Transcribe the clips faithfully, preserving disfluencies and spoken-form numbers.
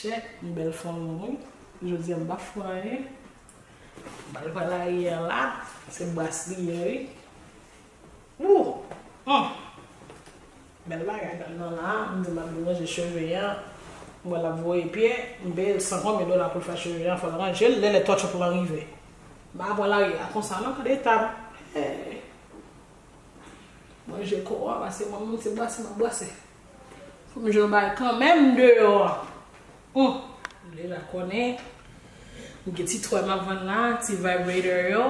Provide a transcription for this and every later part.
Chèk, m bèl fanm wi. Jodi a m pa fè anyen. M pral pran lari an la. Se bras li ye wi. Wou! Hum! Bèl bagay, gad nan la, m di m ap deranje cheve an. M wè l ap voye pye, m peye l san konbyen dola pou l fè cheve an, fò l ranje l, lè lè touch up lan rive. M pa pran lari a konsa non, gade eta m. Hey. Manje kò a, pase mwen menm se bwase m ap bwase. Fò m jwenn yon bagay kanmenm deyò a. Hum, m deja konnen. M gen ti twè m ap vann la, ti vibrator yo.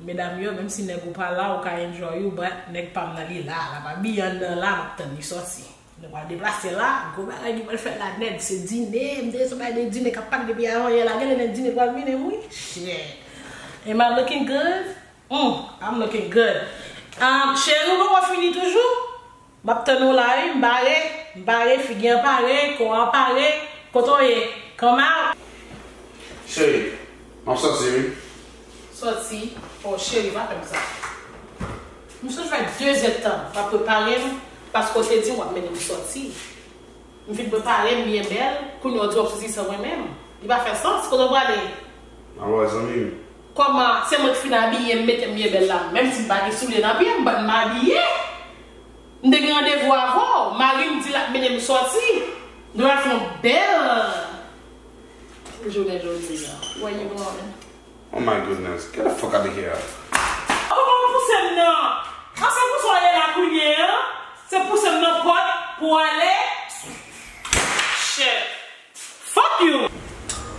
Medam yo, menm si nèg ou pa la, ou ka enjoy ou, but nèg pa m nan li la, l ap abiye anndan la, m ap tann li sòti. Nou pral deplase la, gwo bagay ki pral fèt la nèt, se dine, m te sou bay de dine k ap pale depi avan yè la, genlè nèt dine pral vini wi. Shit. Am I looking good? Hum, I'm looking good. Um, cheri, ou poko fini toujou? M ap tann ou la wi, m pare, m pare, figi an pare, kò an pare, kote w ye? Come out. Cheri, m ap sòti wi. Sòti? Oh cheri, pa fè m sa. M sot fè dezèdtan m ap prepare m, paske w te di w ap mennen m sòti. M fin prepare m byen bèl, kounye a w di w ap soti san mwen menm. Li pa fè sans, kote w prale? M al wè zanmi m. Kòman se mwen ki fin abiye m, mete m byen bèl la? Menm si m pa gen soulye nan pye m, but m abiye. M te gen randevou avè w, mari m di l ap mennen m sòti. Nou al fè yon bèl jounen jodi a. Where you going? Oh my goodness, get the fuck out of here. Kòman w pouse m nan? An se konsa w ye la kounye a? Se pouse m nan pòt pou w ale? Shit. Fuck you!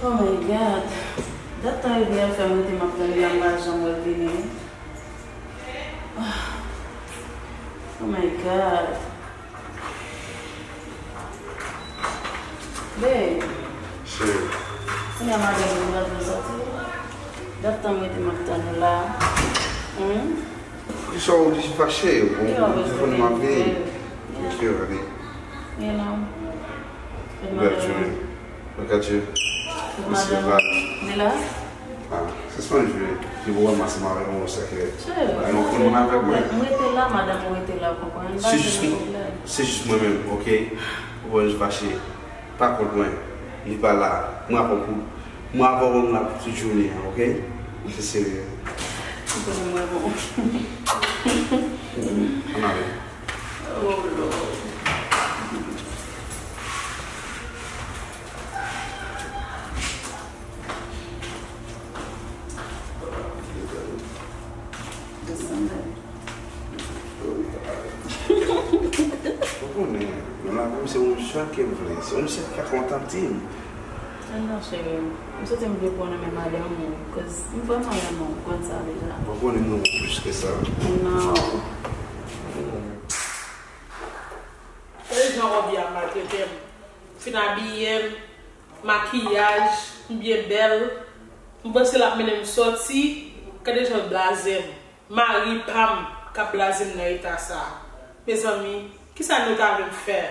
Oh my God. Dat tan yo vin fè m rete m ap tann li la, m pa janm wè l vini. Oh my God. Babe. Cheri. Kounye a madanm mwen pral vin sòti. Dat tan mwen te m ap tann ou la. Hmm? Poukisa w oblije fache? Ou konn m ap vini. Poukisa w vini? You know. Look at you. Look at you. Misye Val. Li la? Ah, sispann jwe. Li pou ranmase m avèk yon sèkè. Bagay nou konn moun avèk mwen. M rete la, madanm ou rete la, w konprann? Se jis mwen, se jis mwen menm, oke? Ou pa jis fache. Pa kont mwen. Li pa la. Mwen avè w pou, mwen avè w la pou tout jounen an, oke? Se serye. Ou konnen mwen bon. Ann ale. Oh Lord. Ou konnen, nan lavi m se yon sèl ke m vle, se yon sèl ki ka kontan di m. Non, cheri, m santi m vle pran nan men madanm ou, 'cause m vrèman renmen w, ou konn sa deja. Ou konnen m renmen w plis ke sa. Non. Gade jan Robbie ap maltrete m. Fin abiye m, makiyaj, m byen bèl. M panse l ap mennen m sòti, gade jan l blaze m. Mari pa m k ap blaze m nan eta sa a. Mezanmi, kisa nou ta vle m fè?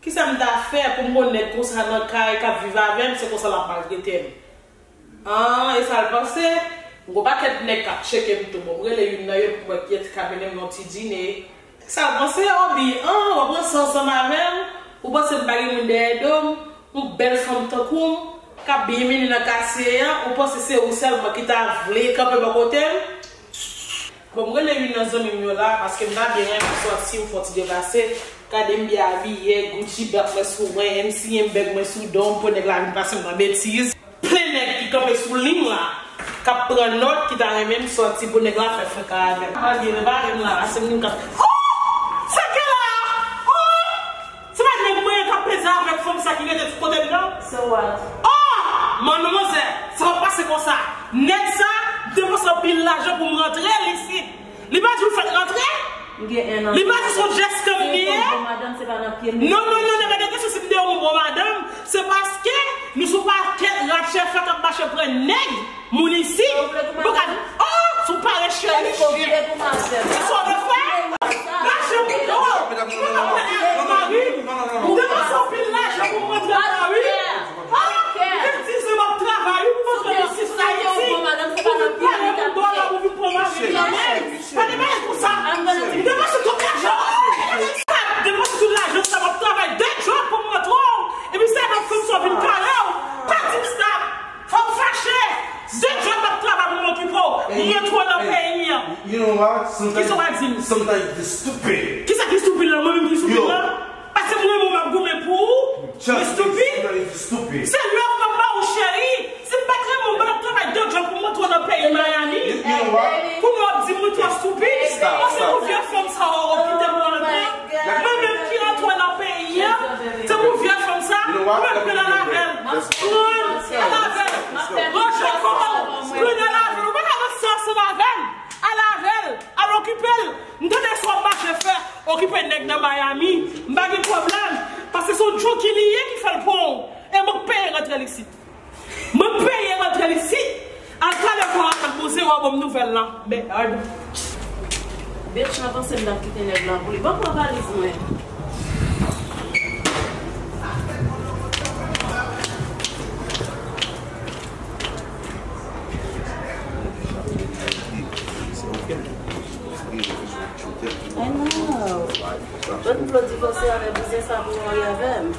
Kisa m ta fè pou m gon nèg konsa nan kay k ap viv avè m, se konsa l ap maltrete m? An, e sa l panse? M gon pakèt nèg k ap tcheke m tou. Bon, m rele youn nan yo pou m wè kiyès ki ka mennen m yon ti dine. Sa l panse, Obi? An, w ap ranse ansanm avè m? Ou panse m pa gen moun dèyè do m? Yon bèl fanm tankou m, k ap byen mennen nan katye an, ou panse se ou sèlman ki ta vle kanpe bò kote m? Bon, m rele youn nan zanmi m yo la, paske m ta byen renmen sòti, m fè yon ti deplase. Gade m byen abiye, Gucci bèg mwen sou mwen, M C M bèg mwen sou do m, pou nèg la vin pase m nan betiz. Plen nèg ki kanpe sou liy la, k ap pran nòt, ki ta renmen m sòti pou nèg la fè freka avè m. Malgre repare m la, se moun k ap, oh! Sa k gen la? Oh! Se pa nèg mwen k ap peze avèk fanm sa ki rete sou kote m nan? So what? Oh! Manmanzè, sa p ap pase konsa. Nèg sa, m te panse anpil lajan pou m rantre l isit. Li pa di l fèk rantre? M gen en an. Li pa di se yon jès ke m genyen? Non, non, non, non, pa gen kesyon si m te yon bon madanm. Se paske nou sou pakèt ratchè fè k ap mache pran nèg moun isit. Ou vle pou madanm? Oh, sou pare cheri. Èske w vle pou madanm? Kisa w vle fè? Mache pou mwen. Mari, m depanse anpil lajan pou m rantre nan lari. Ah, m te di se m ap travay wi pou m rantre isit Ayiti. Pou vin pale pou dola pou vin pran mari nan men m. Pa gen bagay konsa. M depanse tout lajan. M depanse tout lajan sa, m ap travay de djòb pou m rantre w. Epi se avèk fanm sa w vin kale w. Sometimes it's stupid. Kisa ki stupid la? Mwen menm ki stupid la? Paske mwen menm m ap goumen pou ou? Mwen stupid? Sometimes it's stupid. Se love m ap ba ou, cheri. Si m pa t renmen w, m pa t ap travay de djòb pou m antre nan peyi Miami. You, you know what? Pou nou ap di mwen twò stupid. Stop, stop. Mwen se pou vye fanm sa w kite m nan letan. Mwen menm ki antre nan peyi a, se pou vye fanm sa, mwen pran nan lavel. Pran nan lavel. Ranje kò w, pran nan lavel. Ou pa ka nan sans ansanm avè m. Al avè l, al okipe l. M tande sa w ap mache fè, okipe nèg nan Miami. M pa gen pwoblèm, paske se yon djouki li ye ki fè l pran w. E mwen k peye rantre l isit. Mwen k peye rantre l isit. Al talè kò a, al poze w, a ban m nouvèl la. Mèd. Bitch, nan panse m t ap kite nèg la pou li. Ban m pran valiz mwen. I know. Mwen vle w divòse avè bouzen sa pou w marye avè m.